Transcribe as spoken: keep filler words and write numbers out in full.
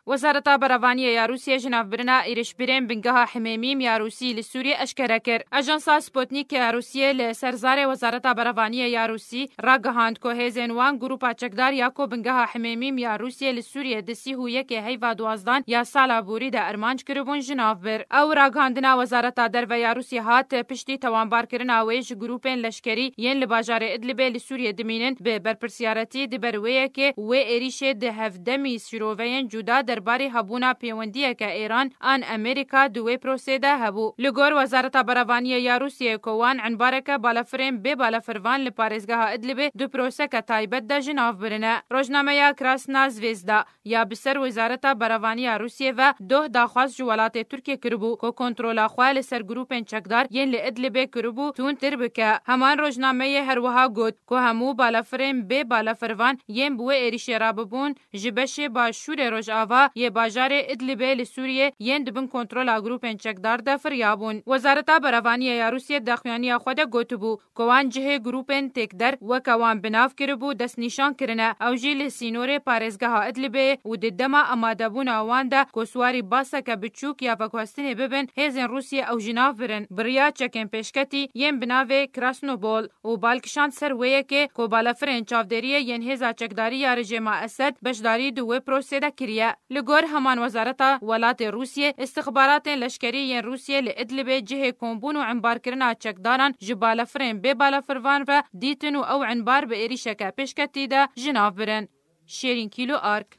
Wezareta Berevaniyê ya Rûsiyê ji navbirina êrişbirên bingeha Himêmîm ya Rûsî li Sûriyê eşkere kir. Ajansa Sputnik ya Rûsiyê li ser zarê Wezareta Berevaniyê ya Rûsî ragihand ku hêzên wan grûpa çekdar ya ku bingeha Himêmîm ya Rûsiyê li Sûriyê di sî û yekê heyva duwazdan ya sala borî de armanc kiribûn ji nav bir. Ew ragihandina Wezareta Derve ya Rûsî hat piştî tawanbarkirina wê ji grûpên leşkerî yên li bajarê Idlibê li Sûriyê dimînin bi berpirsiyaretî di ber wê yekê wê êrîşê di hevdemî şîroveyên cuda derbarê hebûna pêwendiyeke Êran an Amerîka di wê prosê de hebû. Li gor Wezareta Berevaniyê ya Rûsiyê ku wan enbareke balafirên bê balafirvan li parêzgeha Idlibê di proseke taybet de ji nav birine. Rojnameya Krasna Zvezda ya bi ser Wezareta Berevanî ya Rûsiyê ve doh daxwaz ji welatê Tirkiyê kiribû ku kontrola xwe li ser grûpên çekdar yên li Idlibê kiribû tundtir bike. Heman rojnameyê her wiha got ku hemû balafirên bê balafirvan yên bi wê êrîşê re bibûn ji beşê başûrê rojava yê bajarê Idlibê li Sûriyê yên di bin kontrola grûpên çekdar de firiyabûn. Wezareta Berevaniyê ya Rûsiyê di daxuyaniya xwe de gotibû, ku wan cihê grûpên têkder weke wan bi nav kiribû destnîşan kirine. Ew jî li sînorê parêzgeha Idlibê û di dema amadebûna wan de ku swarî baseke biçûk ya veguhestinê bibin, hêzên Rûsiyê ew ji nav birin. Bi riya çekên pêşketî yên bi navê Krasnobol û bal kişand ser wê yekê ku balafirên çavdêriyê yên hêza çekdarî ya rejêma Esed beşdarî di wê prosê de kiriye. Li gor heman wezareta welatê Rûsiyê, îstixbaratên leşkerî yên Rûsiyê li Idlibê cihê kombûn û embarkirina çekdaran ji balafirên bê balafirvan re dîtin û ew embar bi êrîşeke pêşketî de ji nav birin. Şêrîn Kîlo Ark.